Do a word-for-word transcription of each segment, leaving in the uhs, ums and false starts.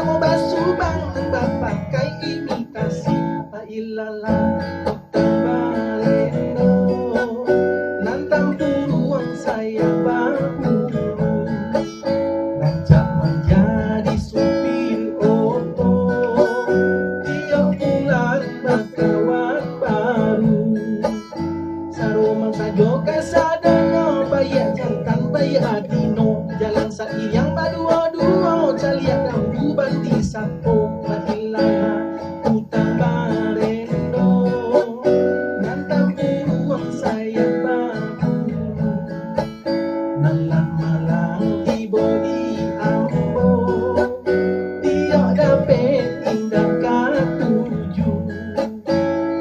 Basubang nan bapakai imitasi, bailalah kutang barendo, nan tampuruang sayang babulu, rancak manjadi supir oto, tiok bulan bakawan baru. Saroman sajo kasadonyo, baiak jantan, baiak batino, jalan sairiang baduo-duo, caliak dahulu bandi sapo, bailalah kutang barendo, nan tampuruang sayang babulu, nan lah malang tibo di ambo, tiok dapek indak katuju.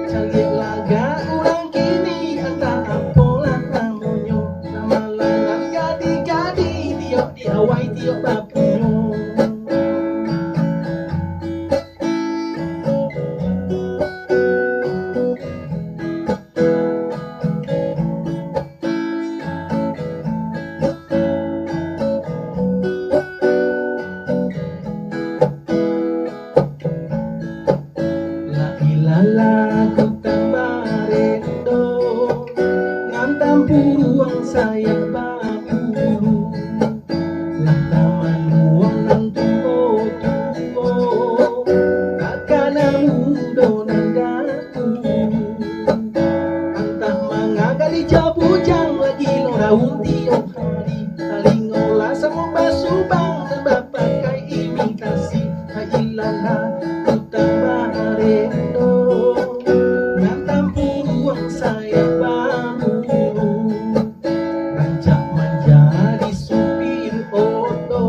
Caliak lagak urang kini, antah apolah namonyo, nan malangan gadih-gadih, tiok diawai tiok bapunyo. Lah ilalah kutang barendo, nan tampuruang sayang babulu. Lah tamanuang nan tuo-tuo, takana mudo nan dahulu. Antah manga gadih bujang, lagi lo daun tiok hari. Talingo lah samo basubang, nan bapakai imitasi. Bailalah kutang barendo, nan tampuruang sayang babulu, rancak manjadi supir oto,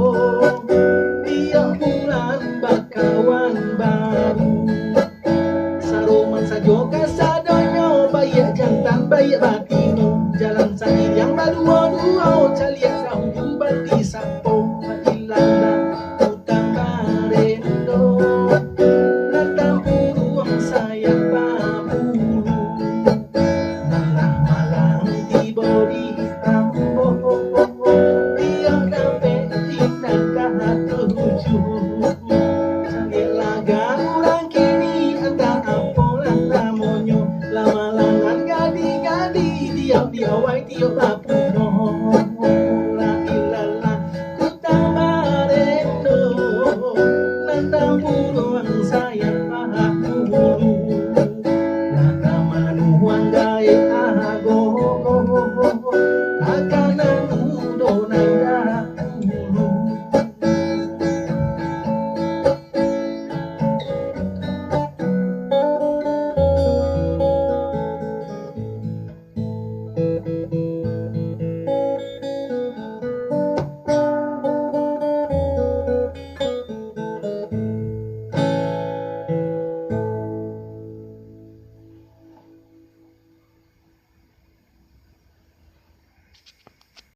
tiok bulan bakawan baru. Saroman sajo kasadonyo, baiak jantan, baiak batino, jalan sairiang baduo-duo, caliak dahulu bandi sapo, bailalah kutang barendo, nan tampuruang sayang babulu, nan lah malang tibo di ambo, tiok dapek indak katuju. Caliak lagak urang kini, antah apolah namonyo, lah malangan gadih-gadih, tiok diawai tiok bapunyo. Lah ilalah kutang barendo, nan tampuruang sayang